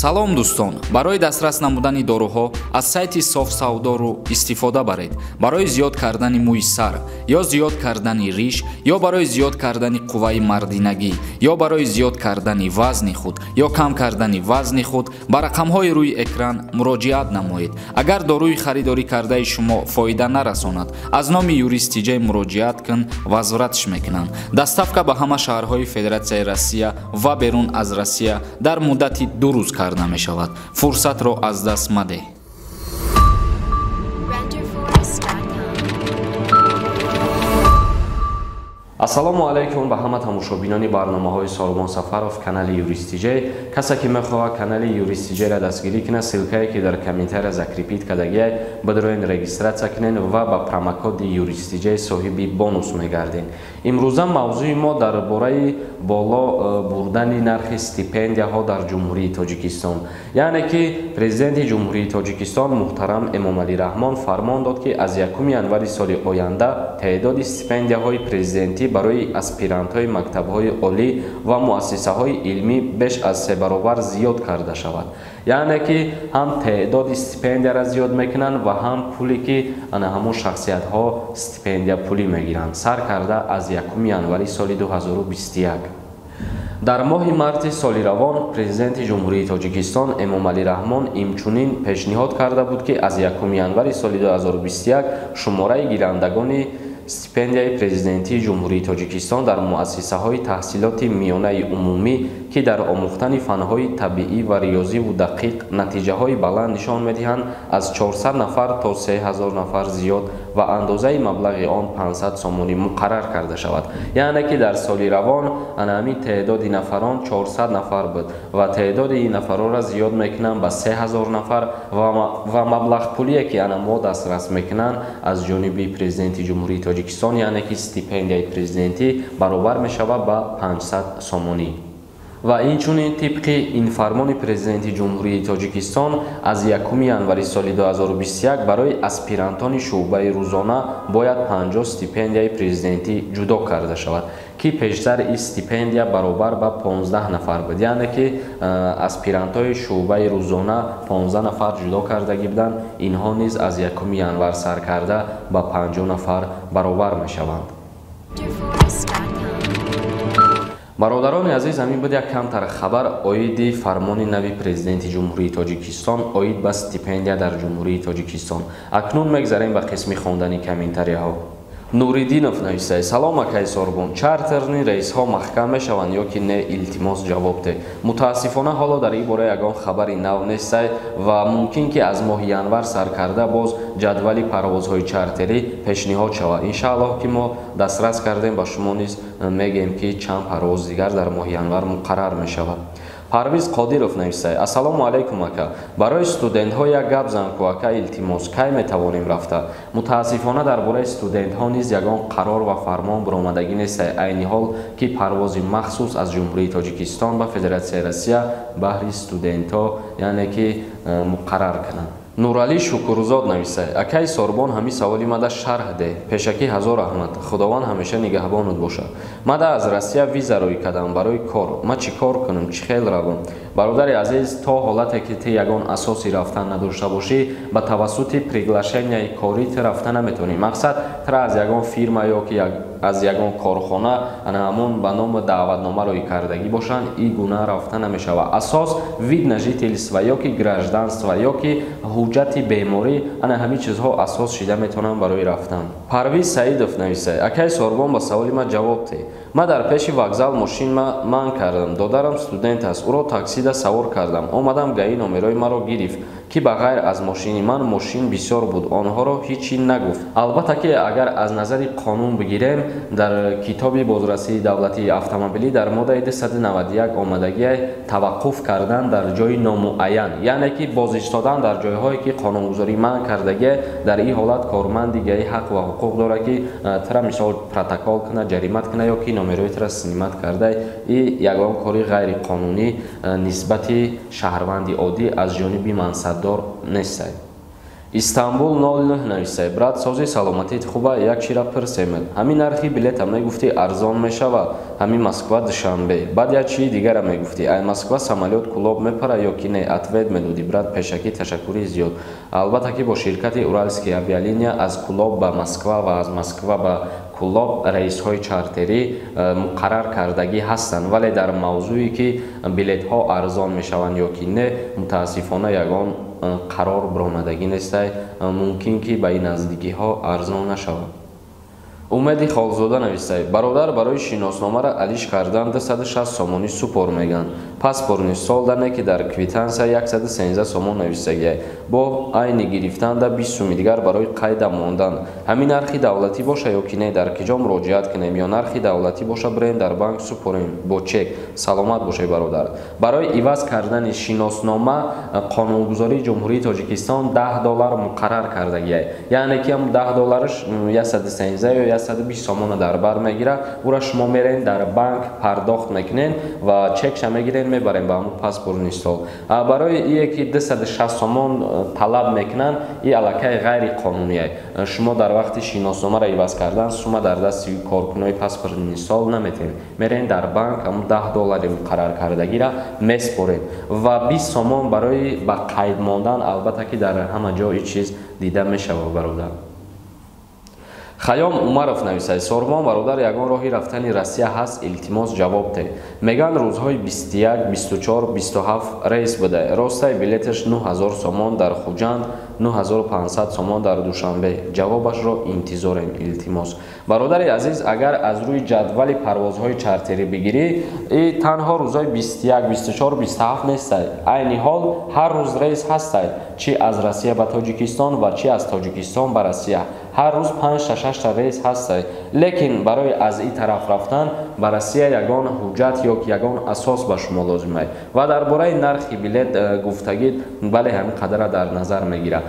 Салом, дӯстон! Барои дастрас намудани доруҳо аз сайти Софсавдору истифода баред. Барои зиёд кардани мӯи сар ё зиёд кардани риш, ё барои зиёд кардани қувваи мардинагӣ, ё барои зиёд кардани вазни худ, ё кам кардани вазни худ ба рақамҳои рӯи экран муроҷиат намоед. Агар доруи харидорӣ кардаи шумо фоида нарасонад, аз номи Юрист Тиҷай муроҷиат кун, возвратш мекунанд. Доставка ба ҳама шаҳрҳои Федератсияи Россия ва берун аз Россия дар муддати 2 рӯз карда мешавад. Фурсатро аз даст мадеҳ. Renderforest.com. Ассалому алайкум ба ҳама тамошобинони барномаҳои Сорбон Сафаров, канали Юрист Тиҷай. Касе ки мехоҳад канали Юрист Тиҷайра дастгирӣ кунад, ссылкае ки дар комментария закрепить кардагиай, бидроен, регистрация кунен ва ба промокоди Юрист Тиҷай соҳиби бонус мегарден. Имрӯза мавзӯи мо дар бораи боло бурдани нархи стипендияҳо дар Ҷумҳурии Тоҷикистон. Яъне ки президенти Ҷумҳурии Тоҷикистон муҳтарам Эмомалӣ Раҳмон фармон дод, ки аз 1 январи соли оянда теъдоди стипендияҳои президентӣ барои аспирантҳои мактабҳои олӣ ва муассисаҳои илмӣ беш аз 3 баробар зиёд карда шавад. Яъне ки ҳам теъдоди стипендияра зиёд мекунанд ва ҳам пуле ки ана ҳамон шахсиятҳо стипендия пулӣ мегиранд, сар карда аз 1 январи соли 2021. Дар моҳи марти соли равон президенти Ҷумҳурии Тоҷикистон Эмомалӣ Раҳмон инчунин пешниҳод карда буд, ки аз 1 январи соли 2021 шумораи гирандагони стипендияи президентии Ҷумҳурии Тоҷикистон дар муассисаҳои таҳсилоти миёнаи умумӣ, ки дар омӯхтани фанҳои табиӣ ва риёзиву дақиқ натиҷаҳои баланд нишон медиҳанд, аз 400 нафар то 3000 нафар зиёд ва андозаи маблағи он 500 сомонӣ муқаррар карда шавад. Яъне ки дар соли равон ана ҳамин теъдоди нафарон 400 нафар буд ва теъдоди ин нафаронро зиёд мекунанд ба 3000 нафар ва маблағпулие ки ана мо дастрас мекунанд аз ҷониби президенти Ҷумҳурии Тоҷикистон, яъне ки стипендияи президентӣ баробар мешавад ба 500 сомонӣ. Ва инчунин тибқи ин фармони президенти Ҷумҳурии Тоҷикистон аз 1 январи соли 2021 барои аспирантони шӯъбаи рӯзона бояд 50 стипендияи президентӣ ҷудо карда шавад, ки пештар ин стипендия баробар ба 15 нафар буд. Яъне ки аспирантҳои шӯъбаи рӯзона 15 нафар ҷудо кардагӣ буданд, инҳо низ аз 1 январ сар карда ба 50 нафар баробар мешаванд. Бародарони азиз, ҳамин буд як камтар хабар оиди фармони нави президенти Ҷумҳурии Тоҷикистон оид ба стипендия дар Ҷумҳурии Тоҷикистон. Акнун мегзарем ба қисми хондани комментарияҳо. Нуриддинов нависае: Салом, акай Сорбон, чартерни рейсҳо маҳкам мешаванд ё ки не? Илтимос, ҷавоб деҳ. Мутаассифона, ҳоло дар ин бора ягон хабари нав нестай ва мумкин ки аз моҳи январ сар карда боз ҷадвали парвозҳои чартерӣ пешниҳод шавад. Иншааллоҳ ки мо дастрас кардем, ба шумо низ мегӯем, ки чанд парвоз дигар дар моҳи январ муқаррар мешавад. Парвиз Қодиров нависае: Ассалому алайкум, ака, барои студентҳо як гап зан ку, ака, илтимос, кай метавонем рафта? Мутаассифона, дар бораи студентҳо низ ягон қарор ва фармон баромадагӣ нестай айни ҳол, ки парвози махсус аз Ҷумҳурии Тоҷикистон ба Федератсияи Россия баҳри студентҳо, яъне ки муқаррар кунанд. Нуралӣ Шукурзод нависае: Акаи Сорбон, ҳамин саволи мада шарҳ деҳ. Пешакӣ ҳазор раҳмат, Худованд ҳамеша нигаҳбонут бошад. Мада аз Россия виза рӯй кардам барои кор, ма чӣ кор кунам, чӣ хел равам? Бародари азиз, то ҳолате ки ту ягон асоси рафтан надошта бошӣ, ба тавассути приглашенияи корӣ ту рафта наметавонӣ. Мақсад, тура аз ягон фирма ё ки аз ягон корхона ана ҳамон ба номи даъватнома рӯй кардагӣ бошанд, ин гуна рафта намешавад. Асос вид на жительство ё ки гражданство ё ки ҳуҷҷати беморӣ, ана ҳамин чизҳо асос шида метавонанд барои рафтан. Парвиз Саидов нависад: Акаи Сорбон, ба саволи ман ҷавоб деҳ. Ман дар пеши вокзал мошин манъ кардам, додарам студент аст, ӯро таксида савор кардам, омадам, ГАИ номерои маро гирифт, ки ба ғайр аз мошини ман мошин бисёр буд, онҳоро ҳечи нагуфт. Албатта ки агар аз назари қонун бигирем, дар китоби бозрасии давлатии автомобилӣ дар моддаи 291 омадагиай таваққуф кардан дар ҷои номуайян, яъне ки бозистодан дар ҷойҳое ки қонунгузорӣ манъ кардагиай. Дар ин ҳолат корманди ГАИ ҳақ ва ҳуқуқ дорад, ки тра мисол протокол кунад, ҷаримат кунад ё ки номерои тра снимать карда. И ягон кори ғайриқонунӣ нисбати шаҳрванди оддӣ аз ҷониби мансабдор нестай. Истанбул 09 нависай: брат, сози саломатит хуба, як чира пирсемед. Ҳамин нархи билета мегуфтӣ арзон мешава, ҳамин Москва Душанбе. Баъд як чии дигара мегуфтӣ, ай Москва самолёт Кулоб мепара ё ки не, ответ медодӣ, брат, пешакӣ ташаккури зиёд. Албатта ки бо ширкати Уральские авиалиния аз Кулоб ба Москва ва аз Москва ба Кулоб рейсҳои чартерӣ муқаррар кардагӣ ҳастанд, вале дар мавзӯе ки билетҳо арзон мешаванд ё ки не, мутаассифона ягон қарор баромадагӣ нестай, мумкин ки ба ин наздикиҳо арзон нашавад. Умеди Холзода навистай: бародар, барои шиносномаро алиш кардан 260 сомонӣ супор меган. Паспортни солдане ки дар квитансия 113 сомон нависагиай. Бо айни гирифтанда 20 суми дигар барои қайда мондан. Ҳамин нархи давлатӣ боша ё ки не, дар киҷо муроҷиат кунем ё нархи давлатӣ боша бирем дар банк супорем бо чек. Саломат бошед, бародар. Барои иваз кардани шиноснома қонунгузории Ҷумҳурии Тоҷикистон 10 доллар муқаррар кардагиай. Яъне ки ҳам 10 доллараш 113 ё 120 сомона дар бар мегирад. Ура шумо мерен дар банк пардохт мекунен ва чекша мегирен, мебарем ба ҳамун паспортни стол. Барои ие ки 260 сомон талаб мекунанд, и аллакай ғайриқонуние. Шумо дар вақти шиносномаро иваз кардан сума дар дасти коркунои паспортни стол наметиҳед. Мерен дар банк ҳамун 10 доллари муқаррар кардагиро меспоред ва 20 сомон барои ба қайд мондан. Албатта ки дар ҳама ҷо ин чиз дида мешавад, бародар. Хайём Умаров нависад: Сорбон бародар, ягон роҳи рафтани Россия ҳаст, илтимос ҷавоб де. Меган рӯзҳои 21, 24, 27 рейс буда. Ростай билеташ 9000 сомон дар Хуҷанд, 9500 сомон дар Душанбе. Ҷавобашро интизорем, илтимос. Бародари азиз, агар аз рӯи ҷадвали парвозҳои чартерӣ бигирӣ, и танҳо рӯзҳои 21, 24, 27 нестай. Айни ҳол ҳар рӯз рейс ҳастай, чи аз Россия ба Тоҷикистон ва чи аз Тоҷикистон ба Россия. Ҳар рӯз 5-6 рейс ҳастай. Лекин барои аз ин тараф рафтан ба Россия ягон ҳуҷҷат ё ягон асос ба шумо лозим аст. Ва дар бораи нархи билет гуфтагид, бале, ҳамин қадара дар назар мегирад,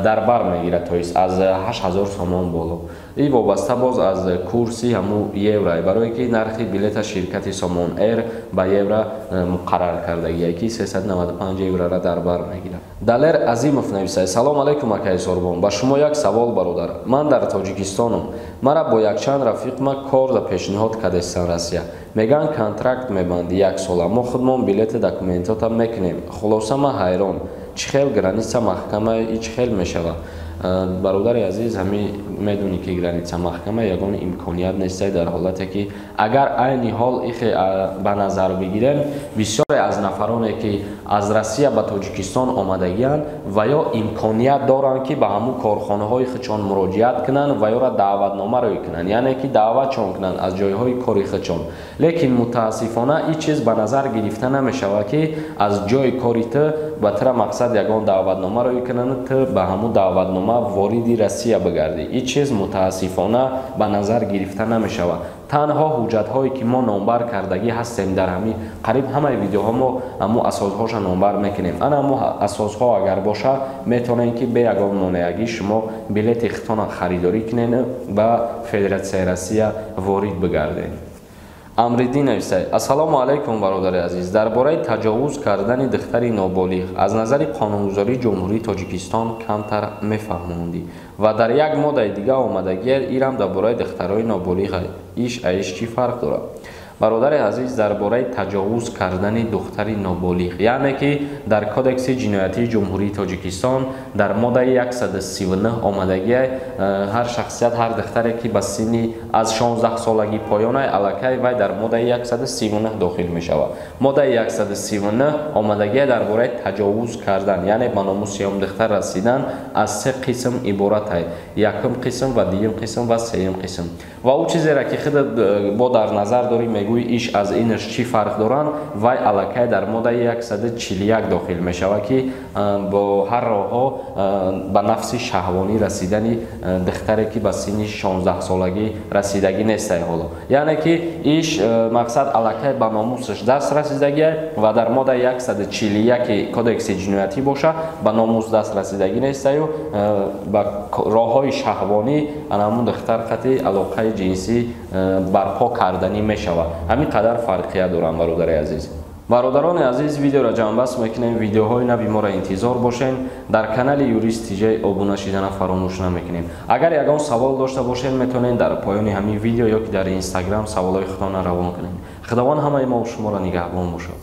дар бар мегирад, то есть аз 8000 сомон боло. И вобаста боз аз курси ҳаму евро, барое ки нархи билета ширкати Сомон Эйр ба евро муқаррар кардагия, ки 395 еврора дар бар мегирад. Далер Азимов нависад: салом алайкум, акаи Сорбон, ба шумо як савол, бародар. Ман дар Тоҷикистонам, мара бо якчанд рафиқма кор да пешниҳод кардестан Россия. Меган контракт мебанди як сола, мо худмон билети документота мекунем. Хулоса ма ҳайрон, чӣ хел граница маҳкама и чӣ хел мешавад? Бародари азиз, ҳами медонӣ ки граница маҳкама, ягон имконият нестай. Дар ҳолате ки агар айни ҳол ихе ба назар бигирем, бисёре аз нафароне ки аз Россия ба Тоҷикистон омадагианд ва ё имконият доранд ки ба ҳамун корхонаҳои худшон муроҷиат кунанд ва ёра даъватнома рӯй кунанд, яъне ки даъватшон кунанд аз ҷойҳои кори худшон. Лекин мутаассифона ин чиз ба назар гирифта намешавад, ки аз ҷои кори ту ба тура мақсад ягон даъватнома рӯй кунанд, ту ба ҳамун даъватнома вориди Россия бигардӣ. Ин чиз мутаассифона ба назар гирифта намешавад. Танҳо ҳуҷҷатҳое ки мо номбар кардагӣ ҳастем, дар ҳамин қариб ҳамаи видеоҳо мо ҳамун асосҳоша номбар мекунем. Ана ҳамун асосҳо агар боша, метавонем ки бе ягон монеагӣ шумо билети худтона харидорӣ кунед, ба Федератсияи Россия ворид бигардед. Амриддин нависад: ассалому алайкум, бародари азиз, дар бораи таҷовуз кардани духтари ноболиғ аз назари қонунгузории Ҷумҳурии Тоҷикистон камтар мефаҳмондӣ ва дар як моддаи дига омадагия, ирам дар бораи духтарои ноболиғ, иш аиш чӣ фарқ дорад? Бародари азиз, дар бораи таҷовуз кардани духтари ноболиғ, яъне ки дар Кодекси ҷиноятии Ҷумҳурии Тоҷикистон дар моддаи 139 омадагия, ҳар шахсият, ҳар духтаре ки ба синни аз 16 солагӣ поёнай, аллакай вай дар моддаи 139 дохил мешавад. Моддаи 139 омадагия дар бораи таҷовуз кардан, яъне ба номуси он духтар расидан, аз се қисм иборатай: якум қисм ва дуюм қисм ва сеюм қисм. Ва ӯ чизеро ки худат бо дар назар дорӣ, мегӯӣ иш аз инаш чӣ фарқ доранд, вай аллакай дар моддаи 141 дохил мешавад, ки бо ҳар роҳҳо ба нафси шаҳвонӣ расидани духтаре ки ба синни 16 солагӣ расидагӣ нестай ҳоло, яъне ки иш мақсад аллакай ба номусаш даст расидагия ва дар моддаи 141 Кодекси ҷиноятӣ боша, ба номус даст расидагӣ нестаю ба роҳҳои шаҳвонӣ анамун духтар қати алоқаи ҷинсӣ барпо карданӣ мешавад. Ҳамин қадар фарқият дорам, бародари азиз. Бародарони азиз, видеоро ҷамъбаст мекунем. Видеоҳои нави моро интизор бошен. Дар канали Юрист ТЖ обуна шидана фаромӯш намекунем. Агар ягон савол дошта бошед, метавонед дар поёни ҳамин видео ё ки дар Инстаграм саволҳои худтонро равон кунед. Худованд ҳамаи мо шуморо нигаҳбон бошад.